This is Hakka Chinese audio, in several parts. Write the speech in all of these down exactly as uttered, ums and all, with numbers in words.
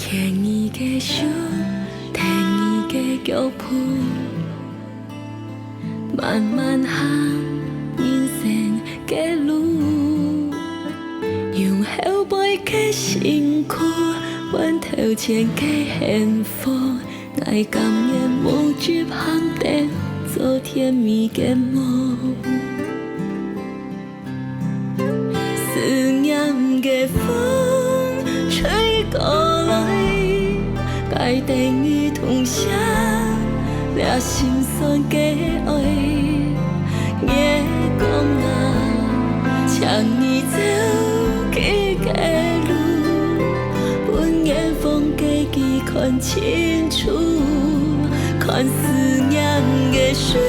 牽你个手，跈你个腳步，慢慢行人生个路。用後背个辛苦，換頭前个幸福。𠊎甘願無執行燈，做甜蜜个夢。 思念个風吹過來，帶等你痛惜這心酸个愛。月光啊，請你照佢个路，分遠方个佢看清楚，看思念个水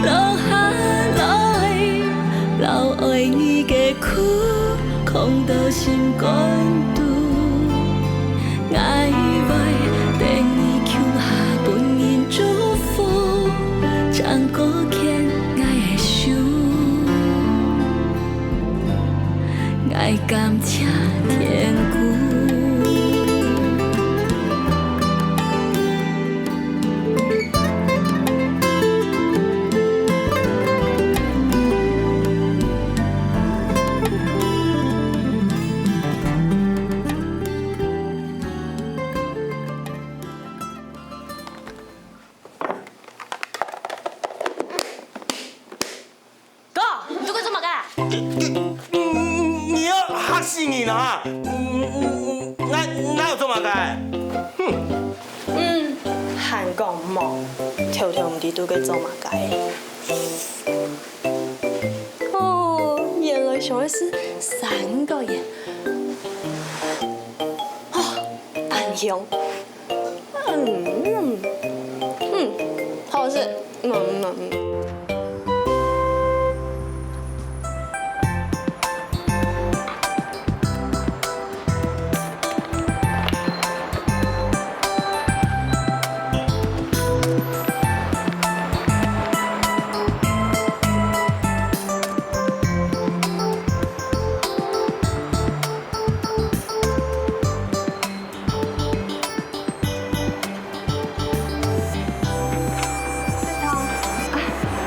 落下來。 摎愛你个苦囥到心肝肚。𠊎會等你共下分人祝福，正過牽𠊎个手，𠊎感謝天公。 哥，你做該做麼个？你，你，你愛嚇死人啊！你，你，你，𠊎，𠊎有做麼个？哼！嗯，還講無，偷偷毋知在該做麼个。哦，原來想个係三角形。哦，恁香。 嗯，嗯，嗯，好吃。嗯，嗯，嗯。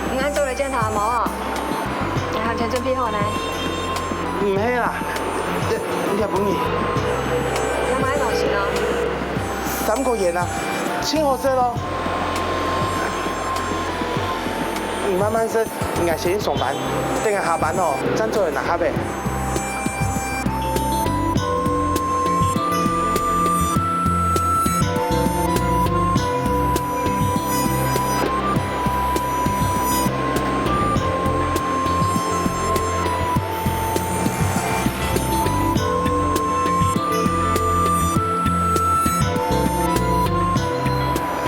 你愛轉來見頭阿毛哦？你行程準備好呢？毋係啦，這，這分你。有麼个東西呢？三角形啊，盡好食咯。你慢慢食。 𠊎先去上班，等𠊎下班吼，正轉來拿盒仔。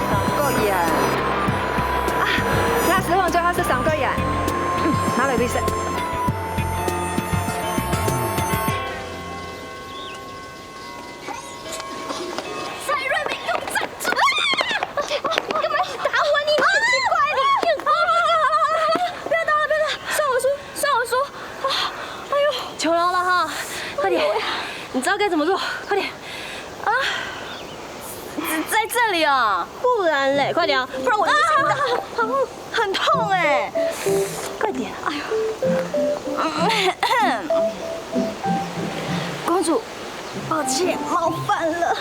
三角形。啊，𠊎食飯最好食三角形。嗯，拿來分你食。蔡瑞美，給我站住！啊！幹嘛一直打我？你很奇怪，你。啊！不要打了，不要打了，算我輸，算我輸。啊，哎呦，求饶了哈，快點，你知道該怎麼做，快點。啊，在這裡啊，不然嘞，快點啊，不然我就去尋找。啊，好，好，很痛欸，快點，哎呦，公主，抱歉，冒犯了。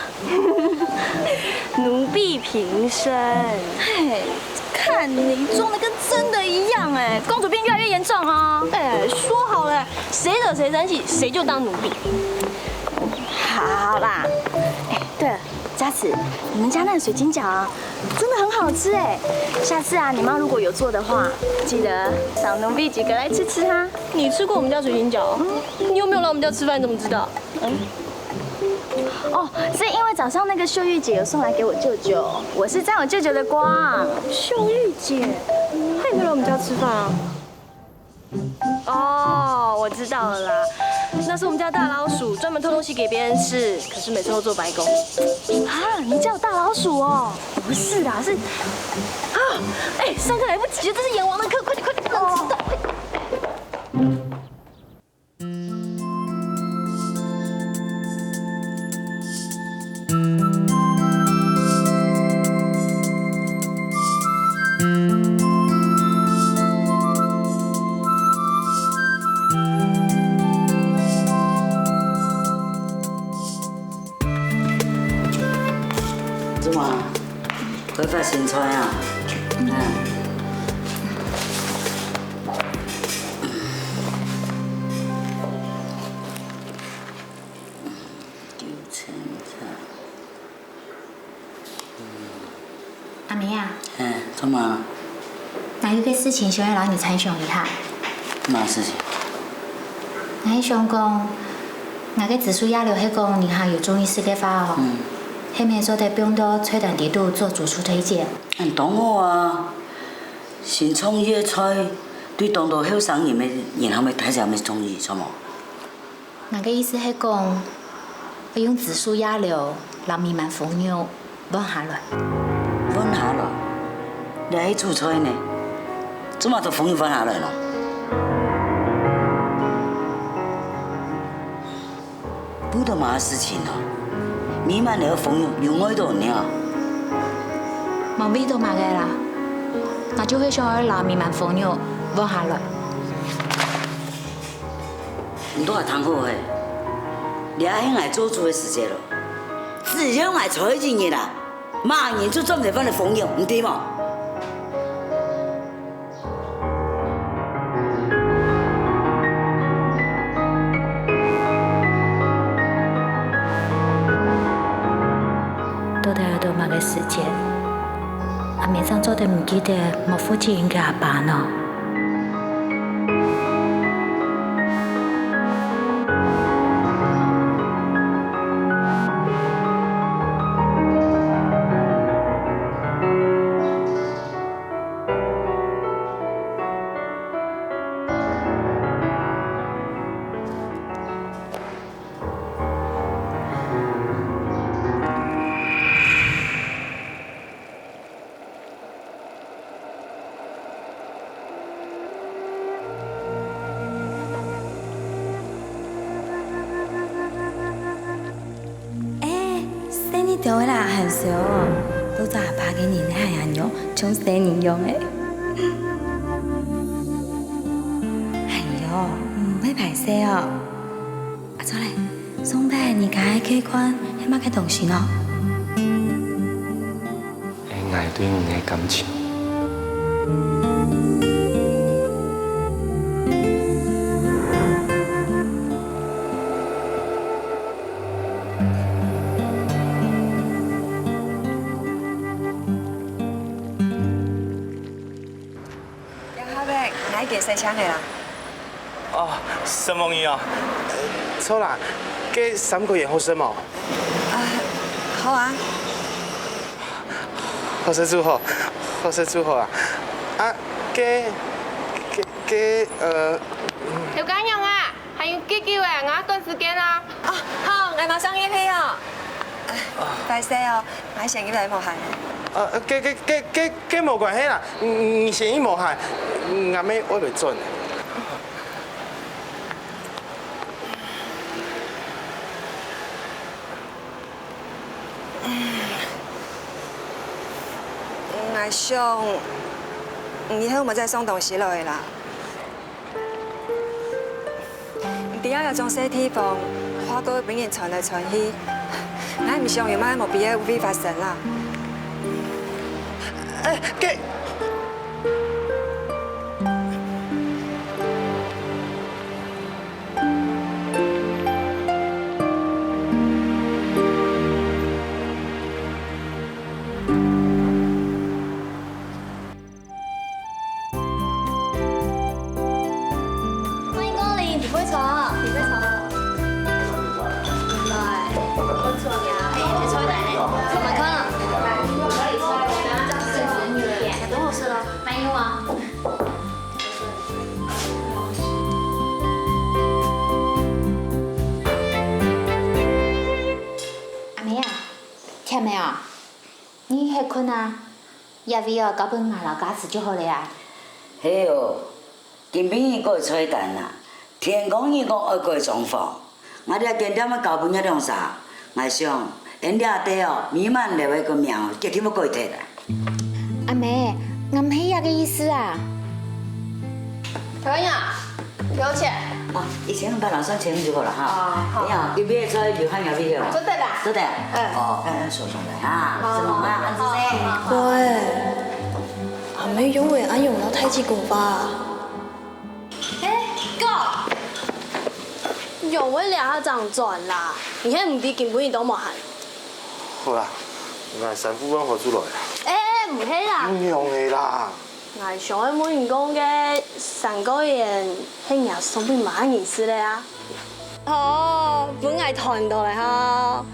奴婢平身。嘿，看你裝得跟真的一樣欸，公主病越來越嚴重哦。哎，說好了，誰惹誰生氣，誰就當奴婢。好啦，哎，對了，嘉慈，你們家那個水晶餃啊，真的很好吃欸。下次啊，你媽如果有做的話，記得找奴婢幾個來吃吃哈。你吃過我們家水晶餃？嗯，你又沒有來我們家吃飯，你怎麼知道？ 嗯。哦，是因為早上那個秀玉姐有送來給我舅舅，我是沾我舅舅的光。秀玉姐，她有沒有來我們家吃飯啊？哦，我知道了啦，那是我們家大老鼠，專門偷東西給別人吃，可是每次都做白工。啊，你家有大老鼠哦？不是啦，是，啊，哎，上課來不及了，這是閻王的課，快點，快點，不能遲到。哦。做麼个？開發新菜啊？嗯。九層塔。 阿妹啊，嘿，做麼个？𠊎有個事情想愛摎你參詳一下。麼个事情？𠊎係想講，𠊎个紫蘇鴨柳係講你還有中意食个話哦，嗯。係毋係做得放到菜單裡肚做主廚推薦？恁當好啊！新創意个菜，對當多後生人个人還會大家會中意，著無？ 𠊎个意思係講，愛用紫蘇鴨柳摎美滿封肉換下來。換下來？這係主菜呢，做麼个將封肉換下來呢？為著麼个事情啊？美滿个封肉有味道呢啊？無味道麼个啦，𠊎就係想愛摎美滿封肉換下來。 你都還聽好嘿，這係𠊎做主个時節了。只要𠊎在一日啊，麼人就轉得換个封肉，毋著無？到底愛到麼个時節，阿妹正做得毋記得無負責任个阿爸呢？ 欸，細義兜仔啦，還小哦，都做阿爸个人還恁樣，像細人樣欸。哎喲，毋會歹勢哦。 阿忠咧，上擺你該个客官係麼个東西呢？係𠊎對你个感情。這下仔，𠊎已經申請了啦。哦，承蒙你哦。著啦，該三個月好食無？啊，好啊。好食就好，好食就好啊。啊，該，該，該，呃，頭家娘啊， 還有幾久啊？𠊎趕時間啊！哦，好，𠊎馬上去配哦。壞勢哦，𠊎先入來無閒。呃，該該該該該無關係啦，你你先去無閒，𠊎乜愛來轉。𠊎想，你以後莫再送東西來啦。 你知這種細地方，話過會分人傳來傳去，𠊎毋想有麼个無必要个誤會發生啦。欸，該歡迎光臨，請坐，請坐。來，我坐呀，欸，坐來呢。慢慢看啊。來，這裡坐，這裡坐。蠻好吃的。還有嗎？阿妹啊，甜个啊，你歇睏啊？ 這位哦，交分𠊎摎家慈就好了啊。係哦，今晡日改菜單啊，天光日講愛改裝潢，𠊎這間店愛交分若兩儕，𠊎想， 𫣆這兜哦，美滿樓个名哦，決定愛改忒啊。阿姆，𠊎毋係這个意思啊。小英啊，給我錢。啊，一千五百，算千五就好了哈。哦，好。你好，一筆一張，有看有video了。做得啦。做得。嗯。哦，嗯，收上來哈。好，什麼啊？好，好，好。喂，阿姆用个恁樣个大氣功法啊？ 欸，哥，用會這下正轉啦，你還毋知今晡日都無閒。好啦，𠊎三五萬好出來啦。欸，毋係啦。毋用个啦。𠊎想愛問你講个三角眼，係若送分麼个人士个啊？ 哦，分𠊎斷到了哈。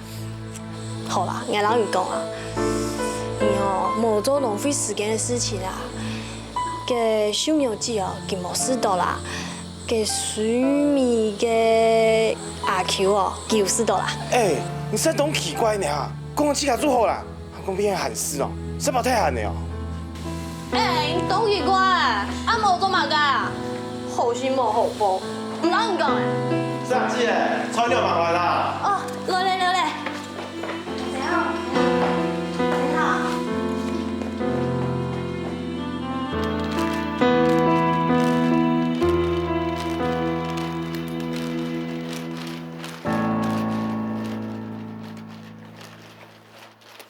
好啦，𠊎摎你講啊，你哦，莫做浪費時間个事情啦。該秀娘姊哦，佢無事到啦。該水尾个阿舅哦，佢有事到啦。欸，你實在當奇怪呢，講自家就好啦。 還講別人閒事哦，實在太閒了哦。欸，你當奇怪，恁無做麼个啊？好心無好報，毋摎你講欸。三姊，菜鳥慢來啦。哦，來咧，來咧。你好，你好。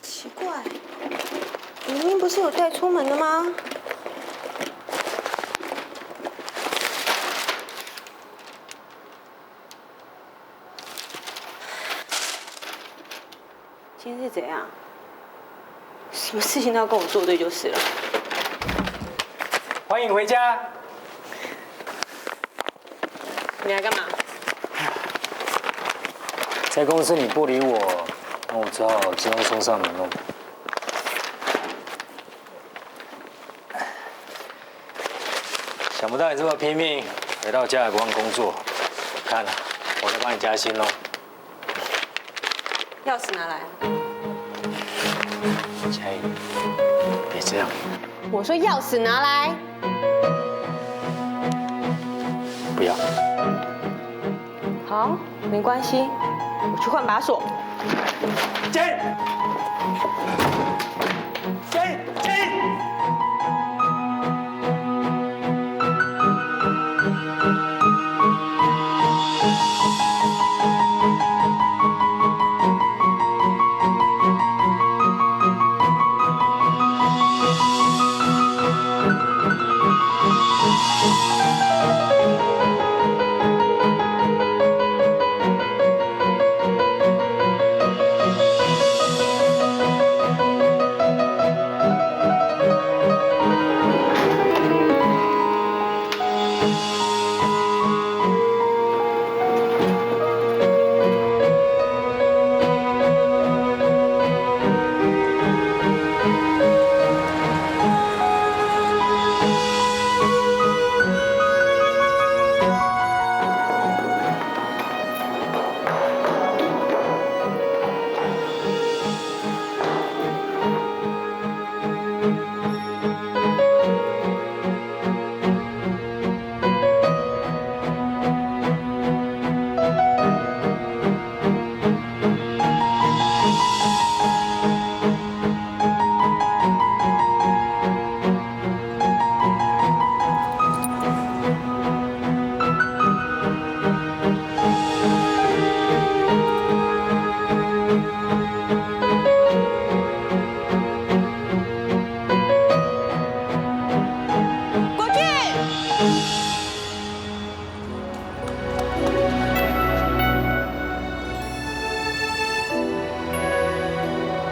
奇怪，明明不是有帶出門的嗎？今天是怎樣？什麼事情都要跟我作對就是了。欢迎回家。 你來幹嘛？在公司你不理我，那我只好之後送上門喽。想不到你這麼拼命，回到家也不忘工作。看了，我來幫你加薪囉。 鑰匙拿來。佳穎，別這樣。我說鑰匙拿來。不要。好，沒關係，我去換把鎖。佳穎，佳穎，佳穎。國俊！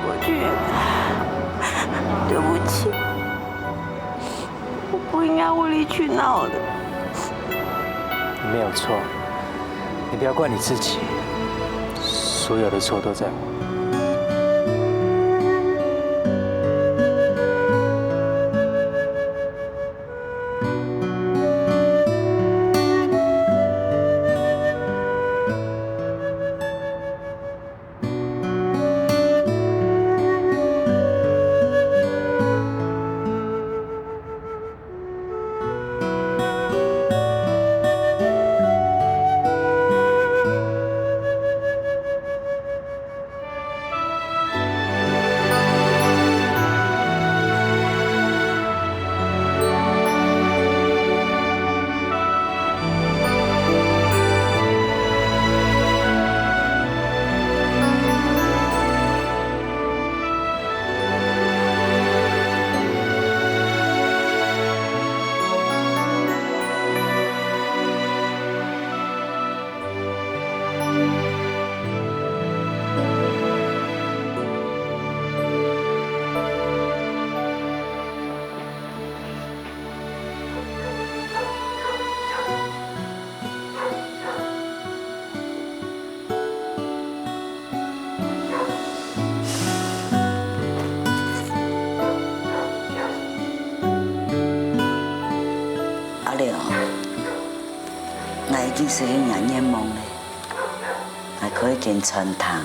國俊，對不起。 我不應該無理取鬧的。你沒有錯，你不要怪你自己，所有的錯都在我。實現若願望咧，𠊎開一間餐廳，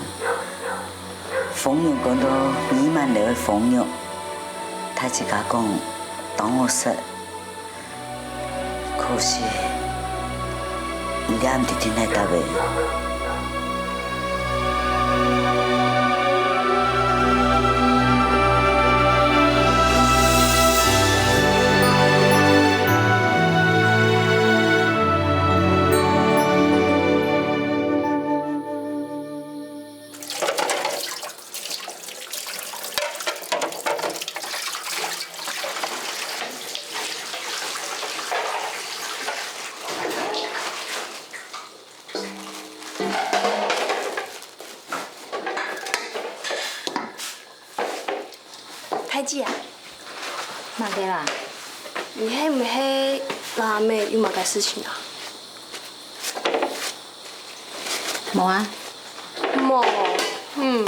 封肉講到美滿樓个封肉，大自家講當好食。可惜，你也毋知天哪搭欸。 大姊啊，麼个啦？你係毋係摎阿姆有麼个事情啊？無啊。無，嗯。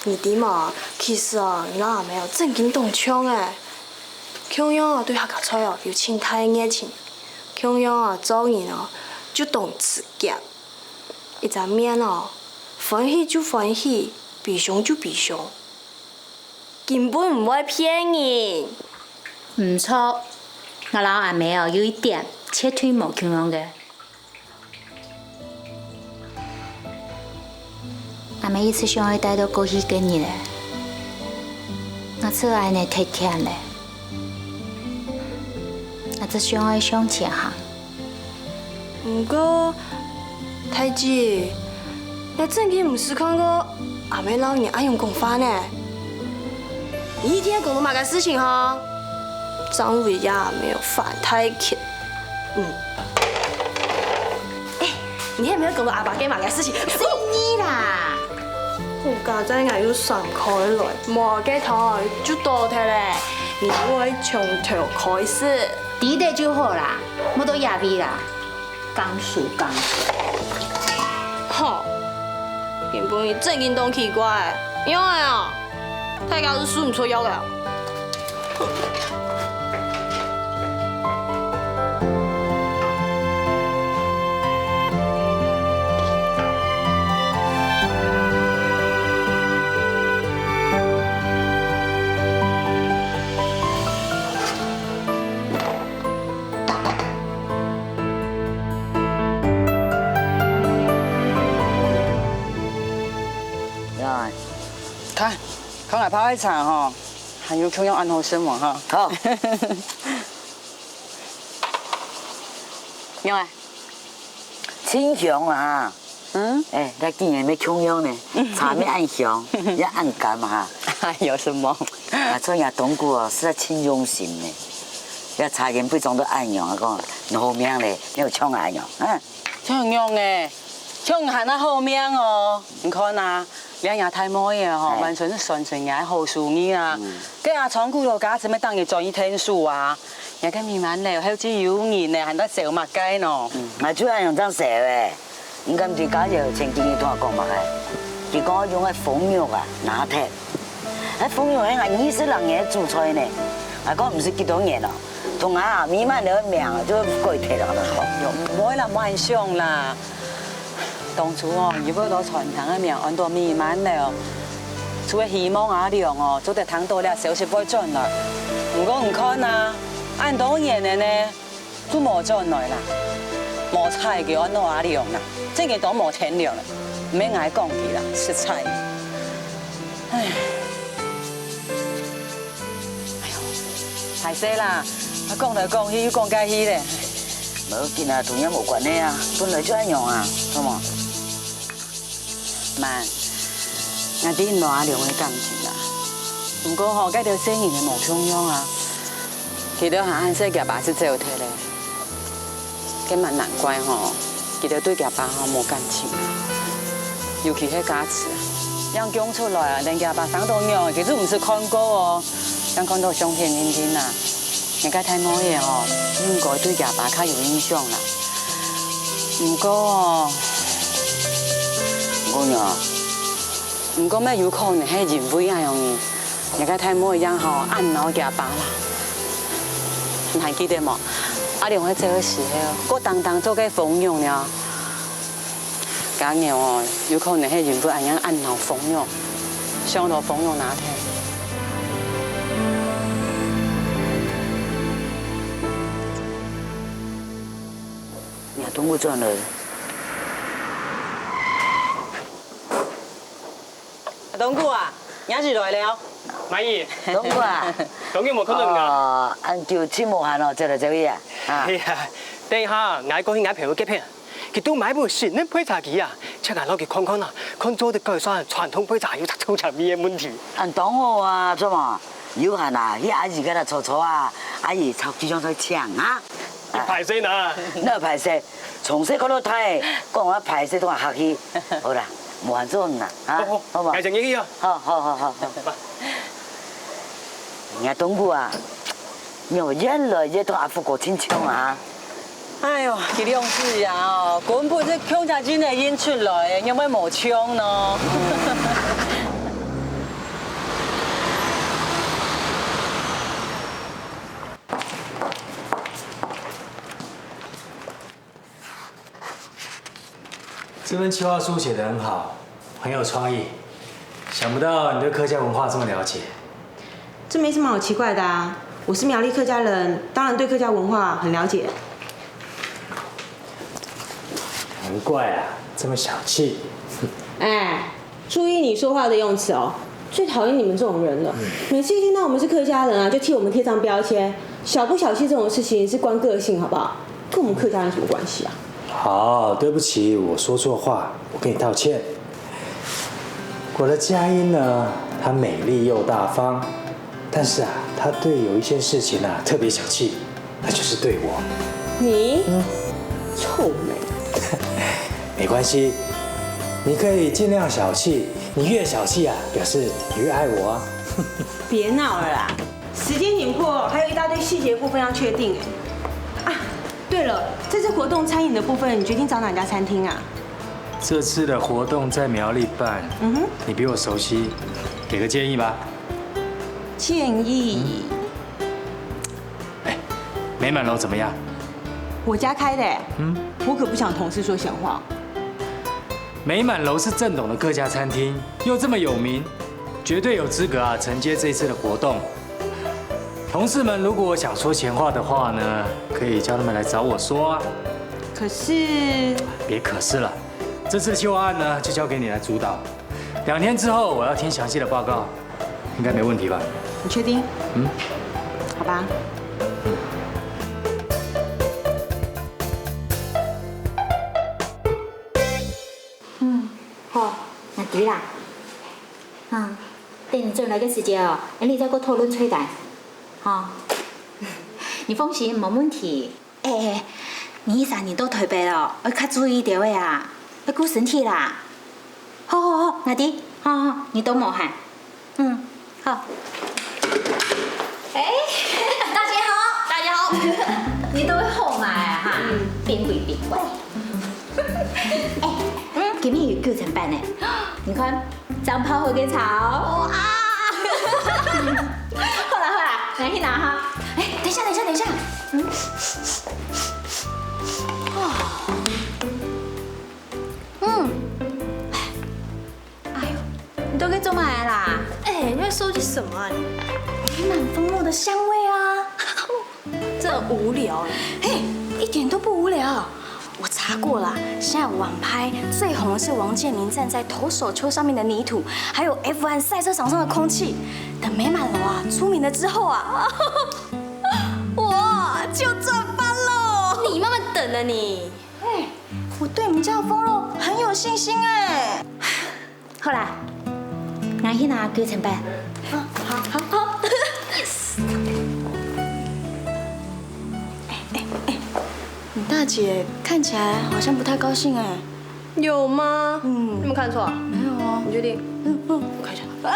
你知無？其實啊，你摎阿姆哦，正經當像欸。共樣哦，對客家菜哦，有盡大个熱情。共樣哦，做人哦，就當直接。 一隻面哦，歡喜就歡喜，悲傷就悲傷，根本毋會騙人。毋著，𠊎摎阿姆哦，有一點絕對無共樣个。阿姆一直想愛戴到過去个日仔，𠊎就恁仔忒忝咧。𠊎只想愛向前行。 毋過，大姊，𠊎正經毋識看過阿姆摎人恁樣講話呢。你一定講到麼个事情吼？張偉亞沒有反太強。嗯。哎，你還沒有講到阿爸該麼个事情？是你啦！ 好佳哉𠊎有閃開來，無該頭就倒忒咧。你愛從頭開始。知得就好啦，莫到這位啦，講事講事。吼，今晡日正經當奇怪，仰仔哦？大家都睡毋著覺了。 呀，看，看𠊎泡个茶吼，還有共樣恁好食無吼？好。仰仔？盡香啊！嗯？哎，這竟然乜共樣呢，茶乜恁香，也恁甘啊！哎，有什麼？啊，做若冬菇哦，實在盡用心呢。這茶葉分裝到恁樣啊，講，你好命咧，你有像𠊎恁樣，嗯。 像仰仔，像你還較好命哦！你看啊，這若大妹仔吼，哎。完全係傳承若个好手藝啊。嗯。該阿昌牯老家姊妹當日轉去𢯭手啊，若个美滿樓後繼有人呢，還在愁麼个呢？嗯，𠊎就恁樣正愁欸。你敢知家姐前幾日同𠊎講麼个？佢講愛用該封肉啊，拿忒。 該封肉係𠊎二十零年个祖菜呢，𠊎講毋識幾多年咯，同𠊎美滿樓个名就改忒了啦。喲，毋會啦，莫恁想啦。當初哦，佢會摎餐廳个名安到美滿樓，就係希望阿良哦，做得聽到這消息會轉來。毋過你看啊，恁多年了呢， 就無轉來啦，無彩佢安到阿良啦，真个當無天良啦，毋免𠊎講佢啦，實在。唉，哎喲，歹勢啦，啊講來講去又講該去咧。無要緊啊，同你無關係啊，本來就恁樣啊，好無？ 滿，𠊎知你摎阿良个感情啦。毋過吼，該兜細人仔無共樣啊。佢兜還恁細，厥爸就走忒咧。該滿難怪吼，佢兜對厥爸吼無感情啊。尤其係家慈啊，樣降出來啊，連厥爸生到仰仔，佢就毋識看過哦。 正看到相片認定啊，若个大妹仔吼，應該對厥爸較有印象啦。毋過哦，毋過呢？毋過乜有可能係因為恁樣，若个大妹仔吼，恁惱厥爸啦。你還記得無？阿良个走个時候，過當當做个瘋娘了。家娘哦，有可能係因為恁樣恁惱瘋娘，想到瘋娘那天。若東姑轉來。東姑啊，你係來了。滿姨，東姑啊，東姑無看到你啊？哦，恁久真無閒哦，走來走去啊？啊，哎呀，等一下，𠊎過去𠊎朋友該片，佢都買部新个焙茶機啊，請𠊎落去看看啊，看做得改善傳統焙茶有隻臭臭味个問題。恁當好啊，做麼？有閒啊，去阿姨該搭坐坐啊，阿姨炒幾樣菜請啊。你歹勢哪？哪歹勢？從細看到大，講話歹勢都還客氣。好啦，無閒做啦，啊，好，好，好無？𠊎先入去啊。好，好，好，好，好。你看東姑啊，你越來越同阿福哥親像啊。哎喲，佢兩子爺哦，根本就共下真个印出來，仰會無像呢？這份企劃書寫得很好，很有創意。想不到你對客家文化這麼了解。這沒什麼好奇怪的啊，我是苗栗客家人，當然對客家文化很了解。難怪啊，這麼小氣。哎，注意你說話的用詞哦，最討厭你們這種人了。每次一聽到我們是客家人啊，就替我們貼上標籤，小不小氣這種事情是關個性，好不好？跟我們客家人什麼關係啊？好，對不起，我說錯話，我跟你道歉。我的佳音呢，她美麗又大方，但是啊，她對有一件事情啊特別小氣，那就是對我。你？嗯。臭美。没关系，你可以尽量小气，你越小气啊，表示你越爱我啊。别闹了啦，时间紧迫，还有一大堆细节部分要确定哎。啊，对了，这次活动餐饮的部分，你决定找哪家餐厅啊？这次的活动在苗栗办，嗯哼。你比我熟悉，给个建议吧。建议？哎，美满楼怎么样？我家开的哎，嗯。我可不想同事说闲话。美满楼是正统的客家餐厅，又这么有名，绝对有资格啊承接这一次的活动。同事们如果想说闲话的话呢，可以叫他们来找我说啊。可是，别可是了，这次计划案呢，就交给你来主导。两天之后我要听详细的报告，应该没问题吧？你确定？嗯。好吧。嗯，好，那知啦。嗯，等你转來个時節哦，俺俚再過討論菜單。好，你放心，無問題。哎哎，你這下到台北哦，愛較注意兜仔啊，愛顧身體啦。好好好，𠊎知，好好好，你都無閒。嗯，好。哎，大家好，大家好。你都會好嘛哈？嗯。變鬼變怪。哎，嗯，今日有九層粄呢，你看， 正泡好个茶哦。啊！好啦好啦，來去拿哈。哎，等一下等一下等一下。嗯。哦。嗯。哎喲，你到底做麼个啦？哎，你在收集什麼啊你？美滿蜂蜜的香味啊。 真無聊欸。嘿，一點都不無聊。我查過啦，現在網拍最紅的是王建民站在投手丘上面的泥土，還有F one賽車場上的空氣。等美滿樓啊出名了之後啊，我就賺翻了。你慢慢等啊你。哎，我對你們家的蜂蜜很有信心哎。 好啦，𠊎去拿九層粄。啊，好，好，好。Yes。哎，哎，哎，你大姐看起來好像不太高興哎。有嗎？嗯。你有沒有看錯啊？沒有啊。你確定？嗯，嗯。我看一下。啊，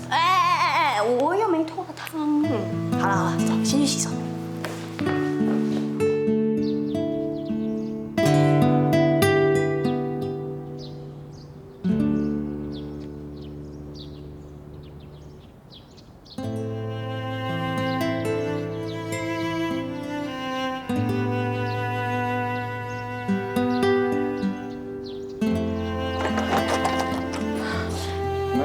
哎，哎，哎，哎，我又沒脫湯。嗯，好了，好了，走，先去洗手。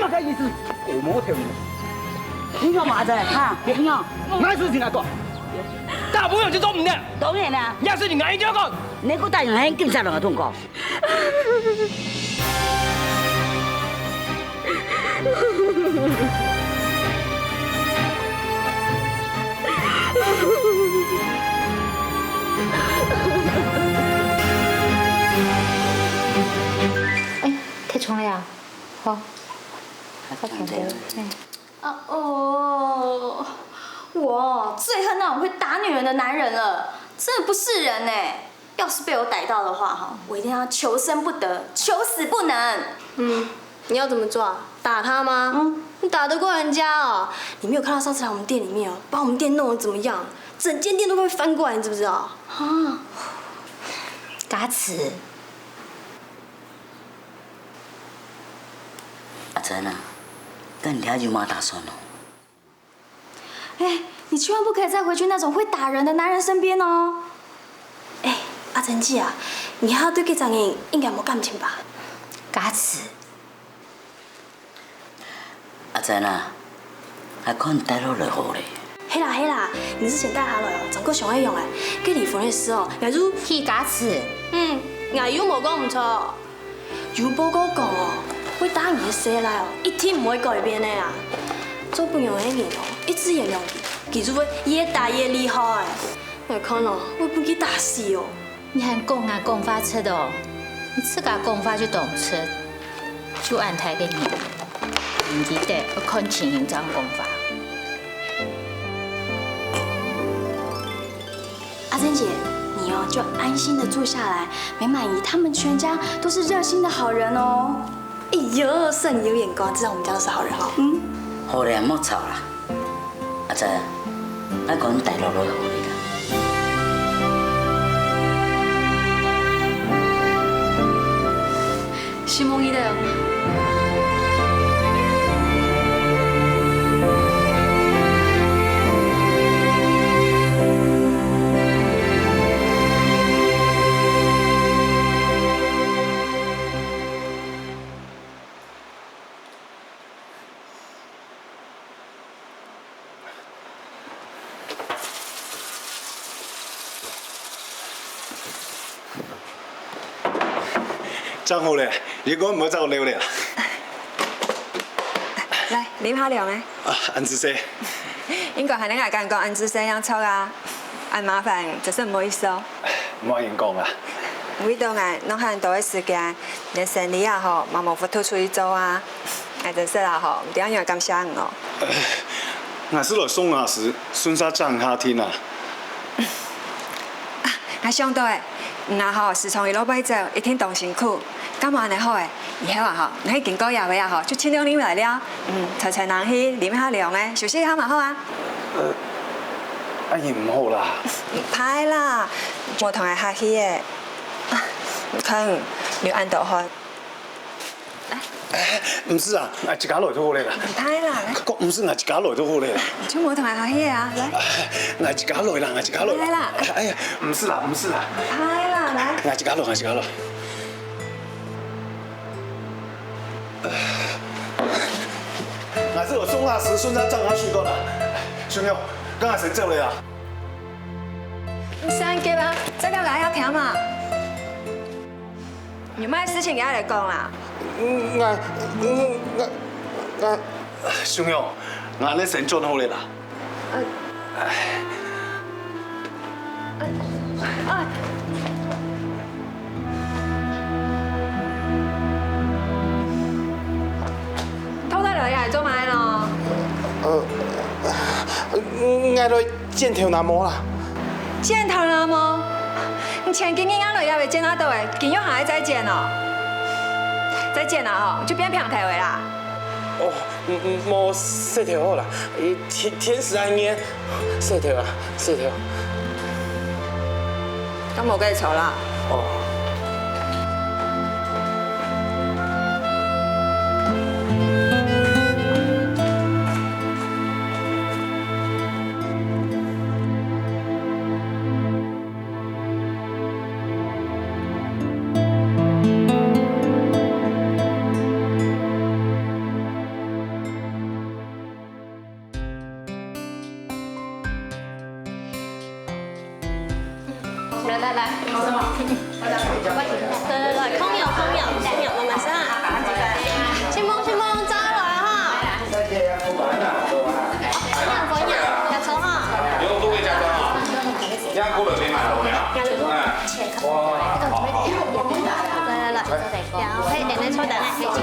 麼个意思？我摸头你。你幹嘛子？哈？你看，麼个事情啊，哥？大朋友就做毋得。當然啦。若係你硬要講，你个大人喊警察來同講。哎，太重了呀。好，好重的。哎。啊，哦，我最恨那種會打女人的男人了，真的不是人呢。要是被我逮到的話，哈，我一定要求生不得，求死不能。嗯，你要怎么做啊？打他吗？嗯，你打得过人家哦？你没有看到上次来我们店里面哦，把我们店弄得怎么样？整间店都快翻过来，你知不知道？啊，嘉慈，阿珍啊，該你這下有麼打算哦？ 哎，你千萬不可以再回去那種會打人的男人身邊哦。哎，阿珍姐啊，你還對該隻人應該無感情吧？嘉慈，阿珍啊，還看你帶落來好咧。係啦係啦，你之前帶下來哦，正過想愛用哎。該離婚个時哦，𠊎就，係嘉慈。嗯，𠊎有無講毋著？ 有報告講哦，會打人个細賴哦，一定毋會改變个啊。做餔娘个人哦，一直原諒佢，佢就會越打越厲害。𠊎看哦，會分佢打死哦。你還講啊講話直哦，你自家講話就當直，就恁大个人，你記得愛看情形正講話。 阿珍姐，你哦就安心的住下來，美滿姨他們全家都是熱心的好人哦。哎喲，算你有眼光，知道我們家都是好人哦。嗯，好咧，莫吵啦。阿珍，𠊎講你帶落來好咧啦。承蒙你了。 正好咧，你講毋好再留咧。來，啉下涼个。啊，恁仔細。應該還能𠊎敢講恁仔細正著啊，恁麻煩，真係毋好意思哦。莫恁講啦。為著𠊎弄恁多个時間，連生理也好，嘛無法度出去做啊。𠊎真實啊吼，毋知愛仰般感謝你哦。𠊎係來送牙齒，順續讚你下天啊。啊，𠊎想到誒，你啊吼，時常一路背走，一定當辛苦。該無恁樣好誒，以後啊吼，你去經過這位啊吼，就盡量入來尞。嗯，吹吹冷氣，啉一下涼誒，休息一下嘛好啊。呃，阿姨毋好啦。毋怕啦，無同𠊎客氣誒。啊，你看，流恁多汗。 毋使啊，𠊎自家來就好咧啦。毋怕啦，來。講毋使，𠊎自家來就好咧啦。就無同𠊎客氣啊，來。𠊎自家來啦，𠊎自家來。來啦。哎呀，毋使啦，毋使啦。毋怕啦，來。𠊎自家來，𠊎自家來。𠊎係來送牙齒，順續讚你水果啦。小妹，該𠊎先走咧啊。你先行啊，再過來愛聽嘛。 有麼个事情愛來講啊？嗯，𠊎，嗯，𠊎，𠊎，小妹，𠊎恁樣先轉好咧啦。呃，呃，呃，偷偷來呀，做麼个咯？呃，𠊎來 剪頭那毛啦。剪頭那毛？你前幾日正來這位剪啊到誒，今又還愛再剪哦？再剪啊吼，就變平頭誒啦。哦，嗯，嗯，無，洗頭好啦，天，天時恁熱，洗頭啊，洗頭。該無該吵啦。哦。 來來來，來來來，空有空有空有，慢慢上。先鋒先鋒，抓來哈。分享分享，加抽哈。有各位家长啊，这样过了没买了没有？嗯。哇，好好好。来来来，然后可以点来抽点来，可以请。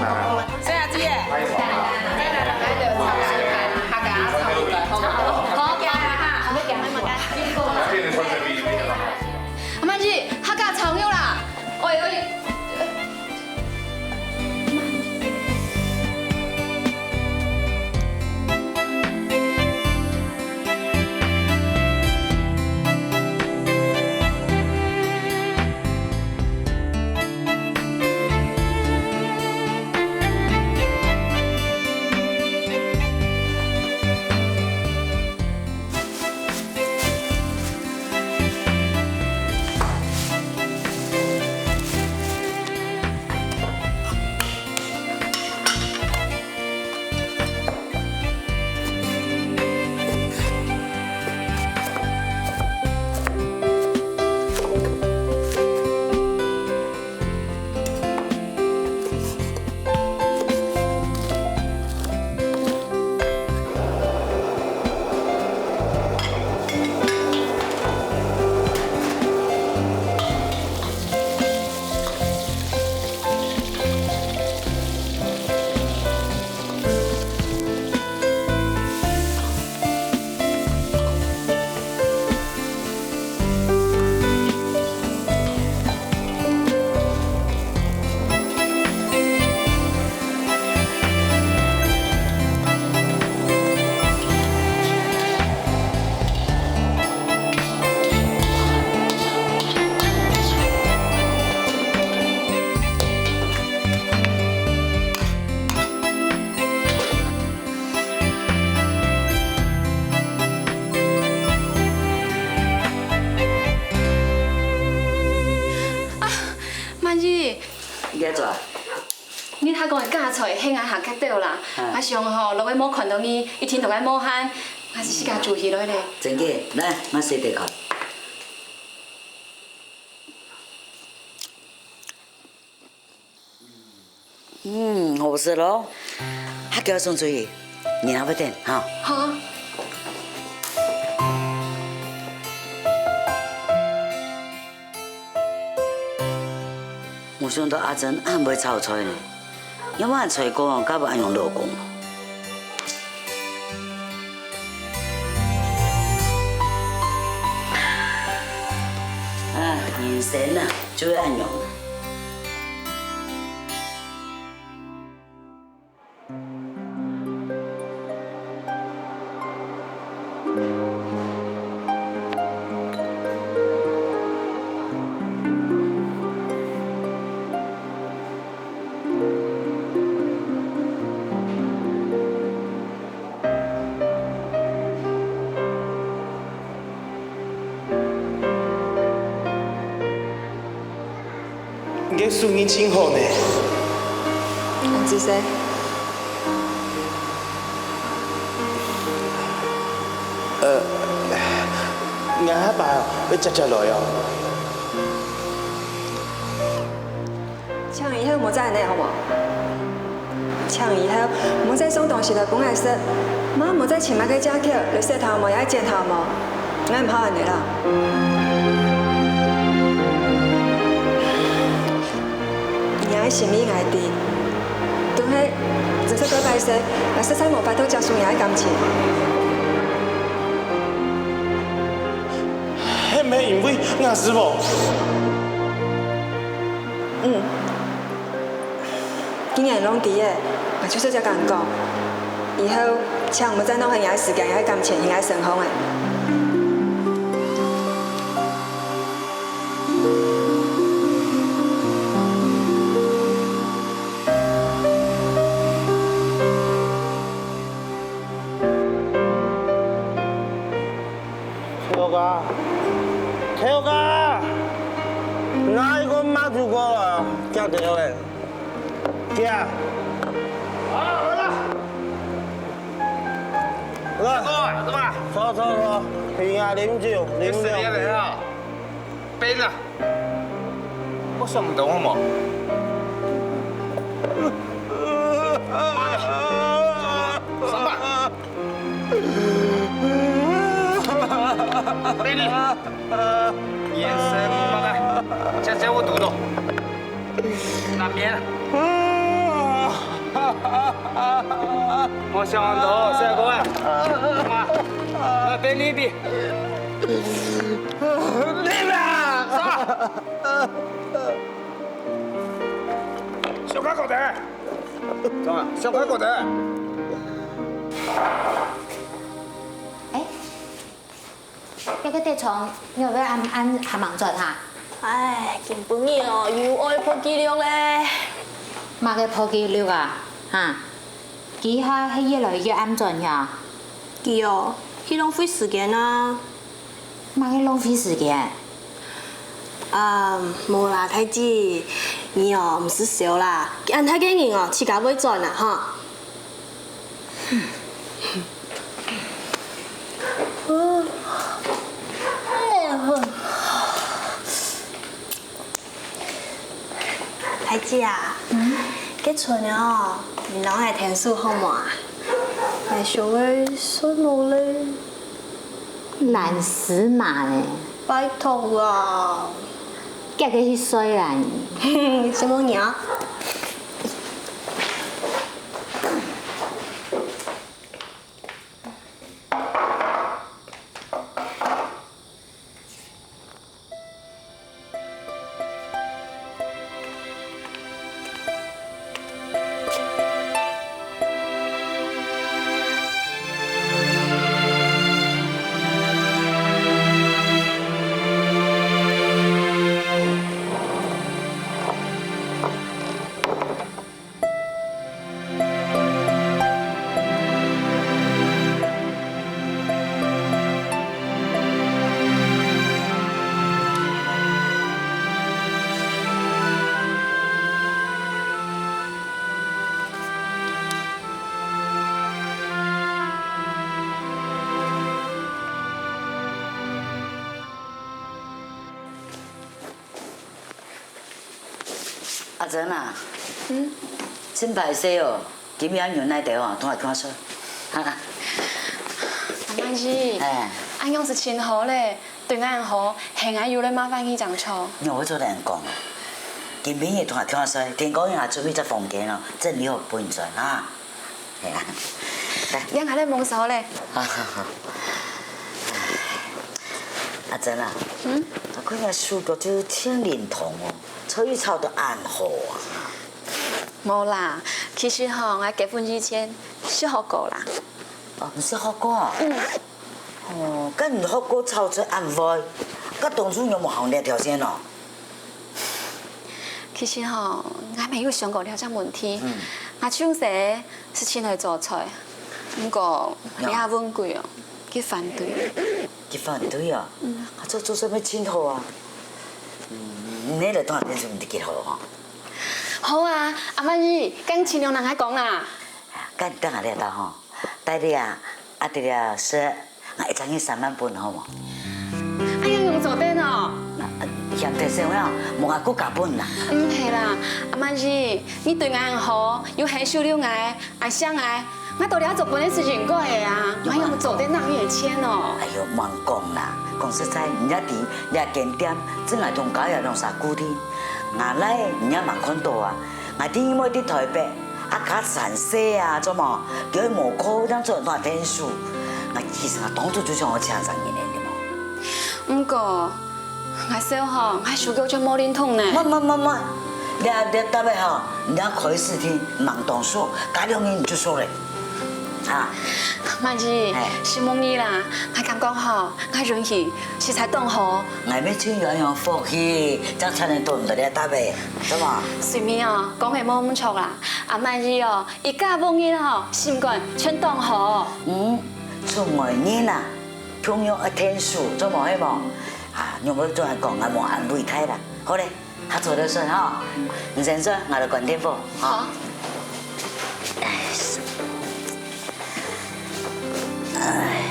谁啊，姐？来来来来，客家炒肉，好，好，好，好。 阿曼姐，客家炒肉啦！喂喂。啊，曼姨。你在做啊？你頭下講个嫁菜，係𠊎行較早啦。啊。𠊎想吼，落尾無看到你，一定都愛無閒，𠊎就自家煮起來咧。真个，來，𠊎試試看。 嗯，好食咯。客家送出去，你拿去等哈。好。無想到阿珍恁會炒菜呢。仰般才講交分恁樣老公？啊，人生啊，就係恁樣。 你个手藝真好呢。恁仔細。呃，𠊎下把愛接接來哦。 請以後莫再恁樣好無？請以後莫再送東西來分𠊎食，嘛莫再尋麼个藉口來洗頭毛也係剪頭毛，𠊎毋好恁樣啦。你个心意𠊎知，但係真實到拜師，𠊎實在無法度接受你个感情。 係毋係因為𠊎係無？嗯。既然你攏知个，𠊎就直接摎你講，以後請毋好再浪費若个時間、若个感情、若个身項了。 頭家，頭家，拿一個麻豆過來，遽兜仔，遽。啊，來啦。來，坐，坐，坐，陪𠊎啉酒，啉兩杯。杯啦。 我想毋到好無？上吧。美女，眼神麼个？這這我堵到。那邊。我想毋到，這個啊。啊，來，陪你一杯。 你啦！走！小可口的，走啊，小可口的。哎，這個德昌，你有愛暗暗還吂轉哈？哎，今晡日哦，又愛破紀錄咧。麼个破紀錄啊？哈？佢下係越來越暗轉呀？佢哦，去浪費時間啊。 麼个浪費時間？啊，無啦，大姊，你哦，毋使愁啦，恁大個人哦，自家會轉啊，哈。大姊啊，嗯？該陣哦，你摎𠊎𢯭手好無啊？𠊎想愛睡目咧。 懶尸嘛呢。拜託啦。遽遽去睡啦你。承蒙你啊。 阿珍啊，嗯？真歹勢哦，今晡日恁樣哪兜哦，同𠊎看煞。哈哈。阿曼姨，哎。恁樣係真好咧，對𠊎恁好，係𠊎有咧麻煩你正著。你會做得恁講啊？今晡日同𠊎共下睡，天光日𠊎準備隻房間哦，整理好分你睡哈。係啊。這下來蒙燒咧。阿珍啊，嗯？𠊎看你手腳就盡靈通哦，菜炒到恁好啊。無啦，其實吼，𠊎結婚以前識學過啦。哦，你識學過啊？嗯。哦，該你學過炒菜恁會，該當初仰無行這條線哦？其實吼，𠊎乜有想過這隻問題。嗯。𠊎從細係盡會做菜，毋過𠊎阿文貴哦，佢反對。佢反對啊？嗯。啊，做做菜乜盡好啊？嗯，你來當下變成你个好吼。好啊，阿曼姨，該盡量同佢講啦。該你等下來到吼，帶你啊，啊，對了，係。 𠊎一隻月三萬分好無？哎呀，用做得哦。嫌忒少啊，無𠊎過加分啦。毋係啦，阿曼姨，你對𠊎恁好，又係收留𠊎，愛惜𠊎，𠊎到底愛做分你係應該个啊，𠊎用做得拿你个錢哦。哎喲，莫講啦，講實在，你也知，這間店，正𠊎同家業兩儕顧定，𠊎倈你也吂看到啊，𠊎知你妹在台北， 啊，較散細啊，做麼？佢無空，正做得同𠊎𢯭手。𠊎其實𠊎當初就想愛請一隻人个，對無？毋過，𠊎想吼，𠊎手腳就無靈通呢。莫莫莫莫，這這搭个吼，你愛開始聽，吂當熟，加兩日你就熟咧。啊，曼姨，係。承蒙你啦，𠊎感覺吼，𠊎運氣實在當好。𠊎乜就有恁樣福氣，正請得到你這搭个，做麼？隨便哦，講个無毋著啦。 阿曼姨哦，一家屋人哦，心肝全當好。嗯，出外人啊，共樣愛𢯭手，做無係無？啊，仰會做來講，𠊎無恁偉大啦。好咧，較早點睡吼，你先睡，𠊎來關電火，吼。好。哎。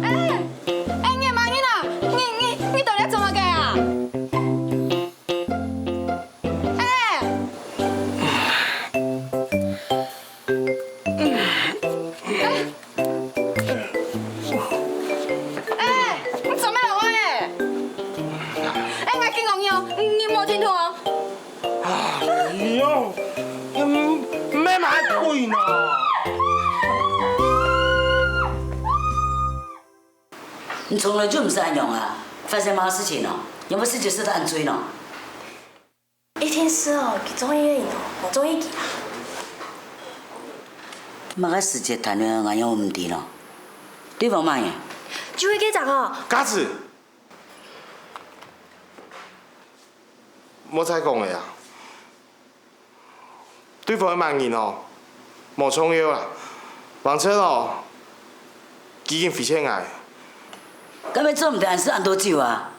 哎，哎，你麼人啊？你你你到底做麼个啊？哎！哎！ 哎，你做麼个落來咧？哎，𠊎緊講你哦，你無聽著哦。哎喲，嗯，毋免罵鬼呢。你從來就毋係恁樣啊！發生麼个事情哦？有無事情事得恁醉呢？ 一定係哦，佢中意个人哦，無中意佢啊。麼个時節談戀愛，𠊎又毋知咯。對方麼人？就係該隻哦。假使，莫再講了啊！對方係麼人哦？ 無重要啊，橫直哦，佢已經虧欠𠊎。該乜做毋得恁時恁多酒啊？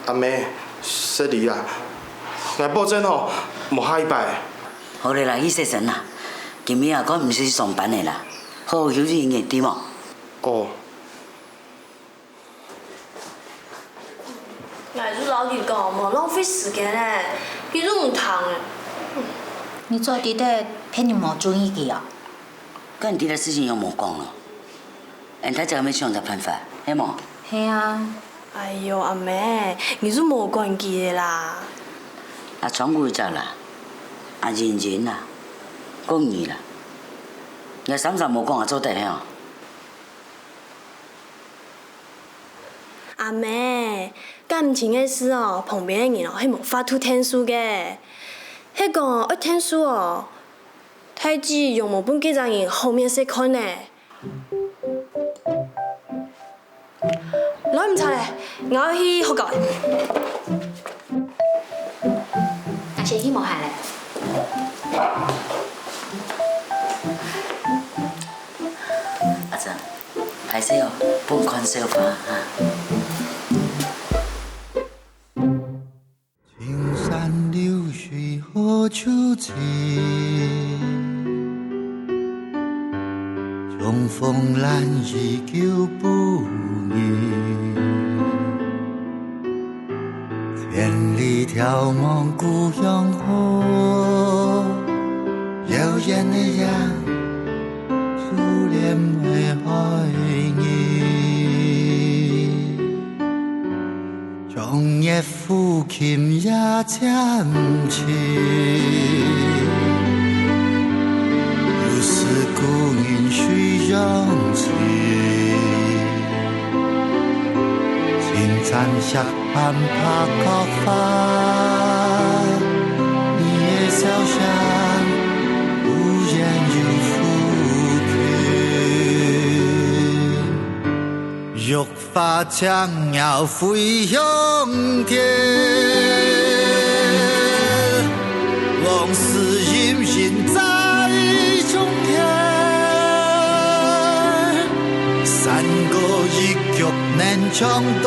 阿姆，失禮啊，𠊎保證哦，無下一擺。好了啦，去洗身啦，今晡日啊，趕毋使上班了啦，好好休息一日，知無？哦。 𠊎就摎佢講，莫浪費時間咧，佢就毋聽咧。你早知得別人無中意佢啊？該你知這事情仰無講咯？𠊎大家還無想隻辦法，係無？係啊。哎喲，阿姆，你就無管佢咧啦。阿昌有一隻啦，阿英英啦，講你啦，你三儕無講啊，做得係無？ 阿姆，感情个事哦，旁邊个人哦，係無法度𢯭手个。係講愛𢯭手哦，大姊仰無分該隻人好面色看呢？來毋著咧，𠊎愛去學校。𠊎先去無閒咧。阿珍，歹勢哦，分看笑話哈。 青山流水何處尋？重逢難遇舊不易。千里眺望故鄉好，遙遠的雁，思念的海兒。 長夜抚琴夜漸深，又思故人水中情。青衫斜伴白角花，你的笑聲忽遠又忽近。 花輕搖飛向天，往事隱隱在中間。山歌一曲能唱多